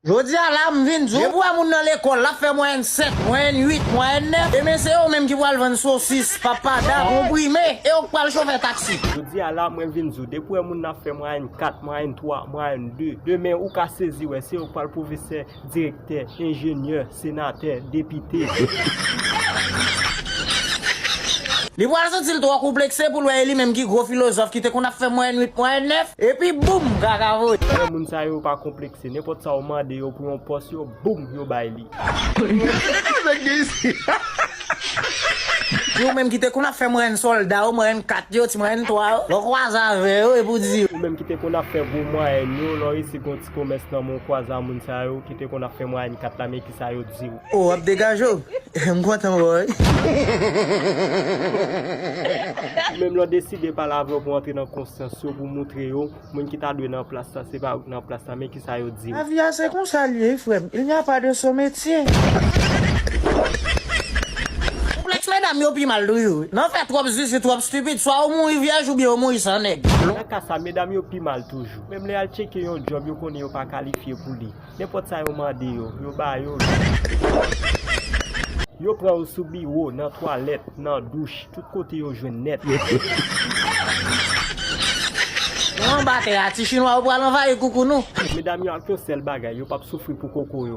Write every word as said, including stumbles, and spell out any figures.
Jodi a la, m vin di w, depi w wè moun nan lekòl, l ap fè mwayèn sèt, mwayèn uit, mwayèn nèf, ebyen se yo menm ki pral vann sosis, papada, konprime, e yo k pral chofè taksi. Jodi a la, mwen vin di w, depi w wè moun nan ap fè mwayèn kat, mwayèn twa, mwayèn de, demen ou ka sezi wè se yo k pral pwofesè, direktè, enjenyè, senatè, depite. Li pral santi l twò konplekse pou l wè e li menm ki gwo filozòf ki te konn ap fè mwayèn uit, mwayèn nèf, epi boum, kaka voye. Lè moun sa yo pa konplekse, nenpòt sa ou mande yo pou yon pòs, yo boum, yo bay li. Nèg de isi. Yo menm ki te konn ap fè mwayèn sòlda yo, mwayèn kat yo, ti mwayèn twa yo, lè w kwaze avè yo, epi w di yo. Ou menm ki te konn ap fè gwo mwayèn yo, lè w resi gon ti komès nan men w kwaze a moun sa yo ki te konn ap fè mwayèn kat la, men kisa yo di w. O, w ap degaje w. M kontan wè w wi. Ou menm lè w deside pale avè yo pou antre nan konsyans yo, pou moutre yo, moun ki ta dwe nan plas la, se pa ou k nan plas la, men kisa yo di w. Lavi a se konsa l ye, wi, frè m. Il n'y a pas de sot métier. Konplèks medam yo pi mal toujou, wi. Nan fè twòp zizi, twòp stipid, swa ou mouri vyèj oubyen ou mouri san nèg. Nan ka sa, medam yo pi mal toujou. Menm lè y al tcheke yon djòb, yo konnen yo pa kalifye pou li. Nenpòt sa yo mande yo, yo ba yo l. Yo pran yo sou biwo, nan twalèt, nan douch, tout kote yo jwenn nèt. Nou anba tè a, ti chinwa yo pral anvayi koukou nou. Medam yo ak yon sèl bagay, yo p ap soufri pou koko yo.